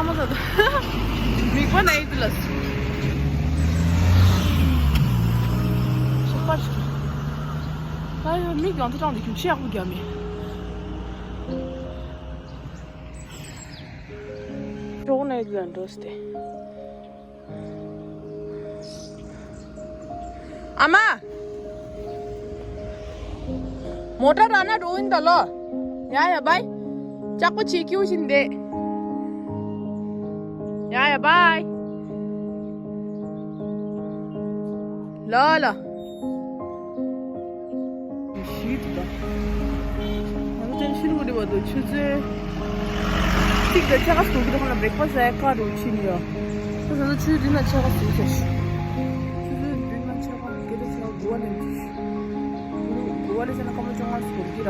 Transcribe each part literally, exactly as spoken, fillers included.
མ་ཟ་ད། མིག་པ་ན་ཡི་དུ་ལ་སུ། ཤོག་པ་ཤོག་ད་ཡོད་མིག་གང་དུ་དྲངས་ཏེ་ཁྱོད་ཆེ་ཡག་པོ་རྒྱག་མེད། ཤོག་ན་ཡི་དུ་ལ་འགྲོ་སྟེ། ཨ་མ། མོ་ཊ་ར་ན་འགྲོ་ཡིན་ད་ལོ། ཡ་ཡ་བའི། ལྕགས་པོ་ཆེ་ཁྱིའུ་བཞིན་བསྡད། ཡ་ཡ་བའི། ལོ་ལོ། ཞིག་ད། ང་ཚོ་ཅན་ཤིན་གོ་དེ་བ་དུ་ཆུ་ཚོད་གཅིག་དང་ཕྱེད་ཀ་སོང་གི་ཧོ་ན་བྷེག་ཕ་སི་ཟ་ཡ་ཀ་རུ་ཕྱིན་ཡོད། ཁོ་ཚོ་ཆུ་ཚོད་བདུན་ལ་ཕྱེད་ཀ་སོང་ཤག་ཆུ་ཚོད་བདུན་ལ་ཕྱེད་ཀ་སྐད་ཆ་ཚ་དགུ་བ་ལེན་གྱི། དགུ་བ་ལེན་ཟེར་ན་སྐར་མ་བཅོ་ལྔ་སོང་གི་ར།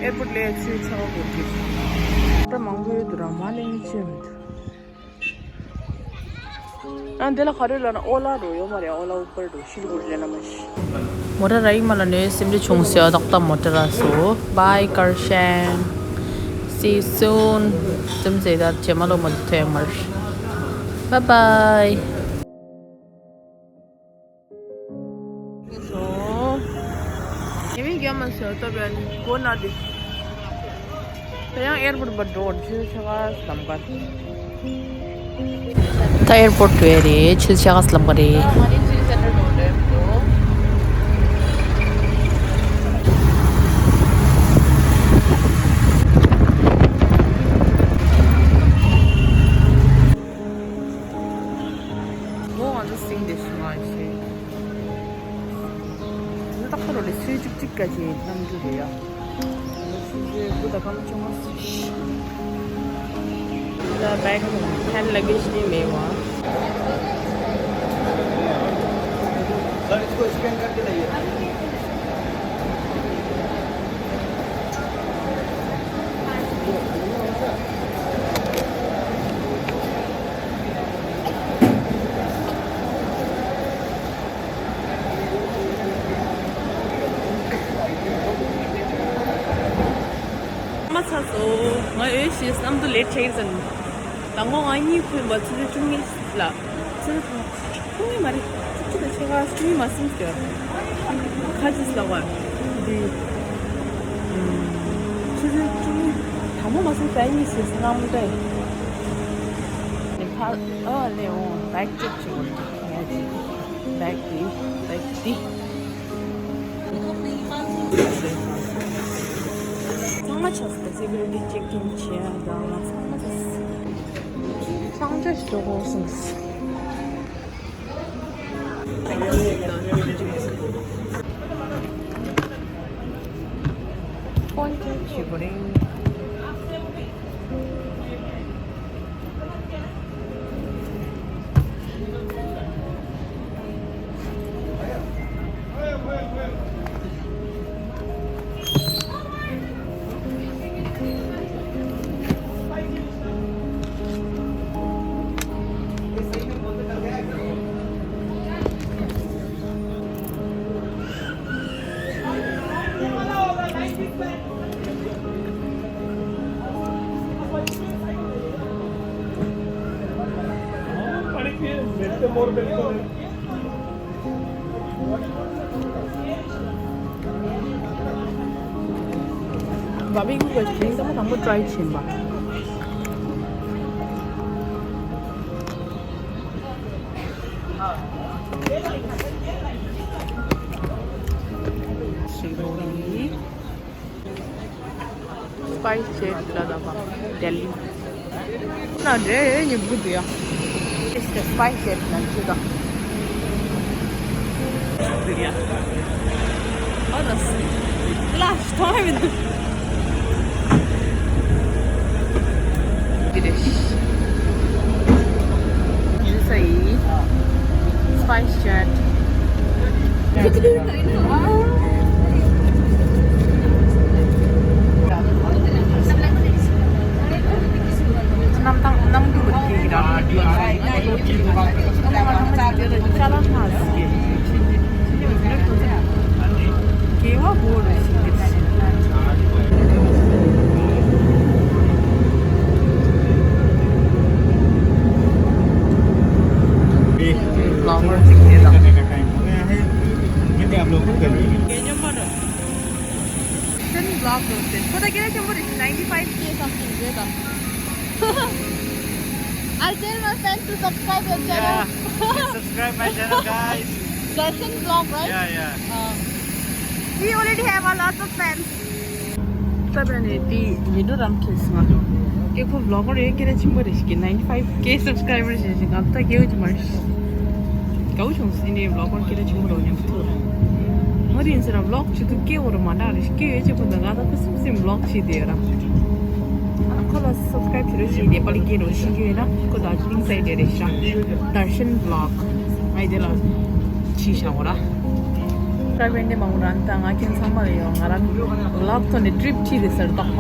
ཨེར་པོར་ཊི་ལ་ཆུ་ཚོད་ཕྱེད་ཀ་འགོར་གྱི། ད་མང་པོ་ཡོད་དུ་ར་མ་ལེན་ཆེ་མི་འདུག་ཨ་འདི་ལ་ག་རེ་ལབ་ན་ཨོ་ལ་རུ་ཡོད་མ་རེད། ཨོ་ལ་ཨུ་པར་རུ་ཤིལ་གུར་ལེན་ན་མ་ཤི། མོ་ཊ་ར་ཡིག་མ་ལ་ནས་སེམས་ཅི་ཆུང་སེ་ཨ་ཏག་ཏག་མོ་ཊ་ར་སོ། Bye Karshan, see you soon. ཙམ་ཟེ་ད་ཇེ་མ་ལོ་མ་ཐོས་མར། Bye bye. ཉི་མ་རྒྱ་མ་ཟེར་ཏོ་བན་གོ་ན་དེ། དེ་ཡང་ཨེར་པོར་ཊི་བར་འགྲོ་ཆུ་ཚོད་ཕྱེད་ཀ་ལམ་ཀ། ད་ཨེར་པོར་ཊི་བས་རེད། ཆུ་ཚོད་ཕྱེད་ཀ་ལམ་ཀ་རེད། ལོ་ང་ཚོ་སིང་དེ་སུ་མ་ཤེས། ད་ཁོ་རོ་ལས་སུའི་ཅིག་ཅིག་ག་ཅེ་ནམ་རྒྱུ་རེད་ཡ། སུའི་ཅིག་དགུ་དང་སྐར་མ་བཅོ་ལྔ་སུ་ཤི། ད་བེག་ཧེན་ལ་གེ་ཇི་ནི་མེད་བ། सर, इसको स्कैन करके लाइए। མ་ཚ་སོ། ང་འོས་ཤིང་བསམ་དུ་ལེ་ཁྲེལ་ཟིན། དང་པོ་ང་གཉིད་ཁུག་པ་ཆུ་ཚོད་བཅུ་གཉིས་ལ། ཆུ་ཚོད་ཐུང་ངེ་མ་རེད། ཆུ་ཚོད་ཕྱེད་ཀ་བཅུ་གཉིས་མ་ཟིན་ཟེར། ཁ་ཅིག་ལ་བར། འདི། ཆུ་ཚོད་བཅུ་གཉིས་དང་པོ་མ་ཟིན་ཟེར་གཉིས་ཟིན་ཟིན་ལ་མི་འདྲ། ནི་ཕ་ཨ་ལེ་འོང་བེག་ཅེག་བྱེད་དགོས་རེད། ངས་ཅིག་བེག་འདི་བེག་འདི། ཚང་མ་ཆགས་སོང་། སེ་ཀུ་རི་ཊི་ཅེག་ཨིན་བྱས་དང་ཚང་མ་ཆགས་སོང་། ཚང་མ་ཆགས་སོང་། ཕོན་ཅེག་བྱེད་དགོས་རེད། བ་བི་ཀུ་གི་ཞིང་ཚང་མ་དང་པོ་ཊ་རའི་བྱིན་པ། ཞིག་རོ་ནི། སྤའི་སི་ཇེཊ་ལ་ད་པ་ལྡི་ལི། ན་འདྲེ་ཉི་བུ་དུ་ཡ། It's the spice that ནང་ཆུ་དང་། དུ་ཡ། ཨ་ད་སི། ལ་སྟོང་མི་འདུག་འདི་རེད། ཡིན་ས་ཡིན། སྤའི་སི་ཇེཊ། རྣམ་ཐང་རྣམ་འགྱུར་བ་དེ་ཡིན་ར། ཅ་ལག་ཐང་སི་ཀེ། དགེ་བ་བོར་ཞིག་དེ། I'll tell my friends to subscribe your channel. Yeah. Please subscribe my channel, guys. Darshan vlog, right? Yeah, yeah. Uh, we already have a lot of fans. ད་བས་ནས་དེ་མི་འགྲོ་རམ་ཁེས་ང་ཀེ་ཁོ་བློ་གོ་རེ་ཀེ་རེ་ཆེན་པོ་རེ་ཞིག་གི་ninety five K subscriber་ཞིག་ཞིག་ང་ད་ཀེ་འོ་ཅི་མ་རེ་ཞིག་གའུ་ཆུང་སི་ནས་བློ་གོ་ཀེ་རེ་ཆེན་པོ་རོ་ཉམ་ཐུ་ང་རིན་སི་ར་བློག་ཆེ་དུ་ཀེ་འོ་ར་མ་འདྲ་རེ་ཞིག་ཀེ་ཡོད་ཅེ་ཁོ་ད་ང་ད་ཁོ་སིམ་སིམ་བློག་ཆེ་དེ་ར་ཁོ་ལ་subscribe བྱེད་རོགས་བྱེད་དེ་པ་ལི་ཀེ་རོ་ཤིང་ཀེ་ཡོད་ན་ཁོ་ད་ཅིང་སའི་དེ་རེ་ཤ་Darshan vlog ཨའི་དེ་ལ་ཆི་ཤ་འོ་ར། སྐྲ་བན་དེ་མང་པོ་རང་ད་ང་ཁྱེད་ཚང་མ་ལ་ཡོང་ང་རང་ལབ་ཐོ་ནས་trip ཁྲིད་དེ་ཟེར་རྟོག་མ།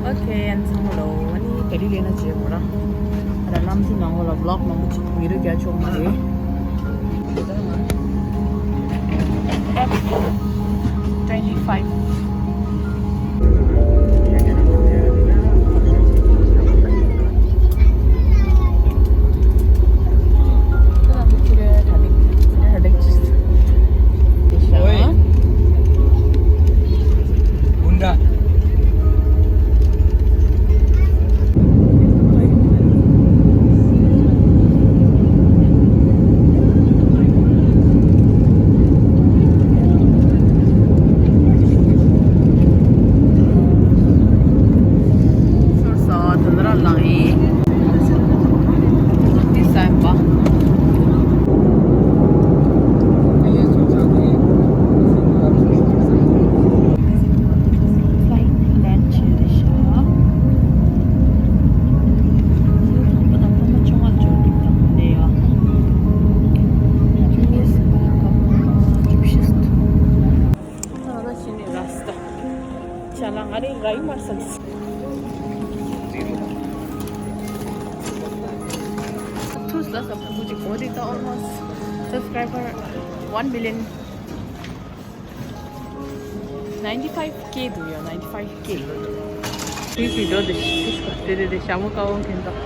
ཨོ་ཁེ་ཨན་ཚང་མ་ལོ་ཨ་ནི་ག་རི་ལས་ན་བྱེད་དགོས་ར། ཨ་ར་གནམ་གྲུ་ནང་ལ་vlog མང་པོ་ཅིག་མི་རུ་རྒྱ་ཆོག་མ་རེད། Twenty five Almost subscriber one million. Ninety five K འདུག་ཡ། ninety five K དེ་གི་འགྲོ་དེ་དེ་དེ་དེ་ཞྭ་མོ་ཀ་བོ་མཁན་དང་།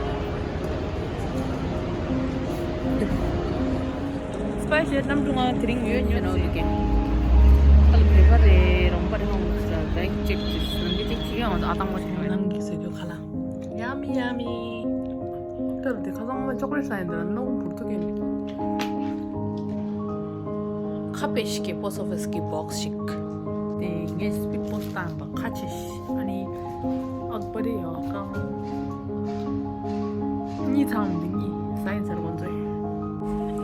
སྤ་ཞེ་གནམ་གྲུ་ང་དེ་རིང་ཡོད་ཉོ་ནོ་འདུག་གན། ཨ་ལ་བེ་བ་རེ་རོང་པ་རེ་ཧོང་ལ་ས་ར་བེང་ཅེག་ཅིག་ལམ་གི་ཅིག་ཅིག་ཡང་ཨ་ཏང་མོ་ཞིག་ཡོད་ནམ་གི་ཟེར་རྒྱུ་ཁ་ལ། Yummy, yummy. ད་དེ་ཁ་སང་ང་ཅོག་ལེ་ཊི་ཟ་ཡིན་ད་ནོ་བུར་ཐུག་གིན། ཁ་པེ་ཤི་ཀེ་པོ་སི་ཨོ་ཕི་སི་ཀི་བོག་སི་ཤིག་དེ་ངས་སི་པིཌ་པོ་སི་ཊི་བཏང་པ་ཁ་ཆེ་ཤི་ཨ་ནི་ཨག་པ་རི་ཡོ་ཀང་གཉིས་ཚང་མི་གཉིས་ཟ་ཡིན་ཟེར་གོ་ཚོད།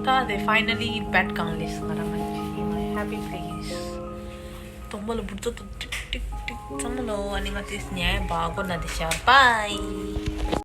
ད་དེ་finally bed གང་ལས་ང་རང་ང་ཅི་ཡིན། My happy place. དོག་མ་ལ་བུར་ཚོ་ཏིག་ཏིག་ཏིག་ཚང་མ་ལོ། ཨ་ནི་ང་དེ་ཉལ་བ་གོ་ན་དེ་ཤ་bye.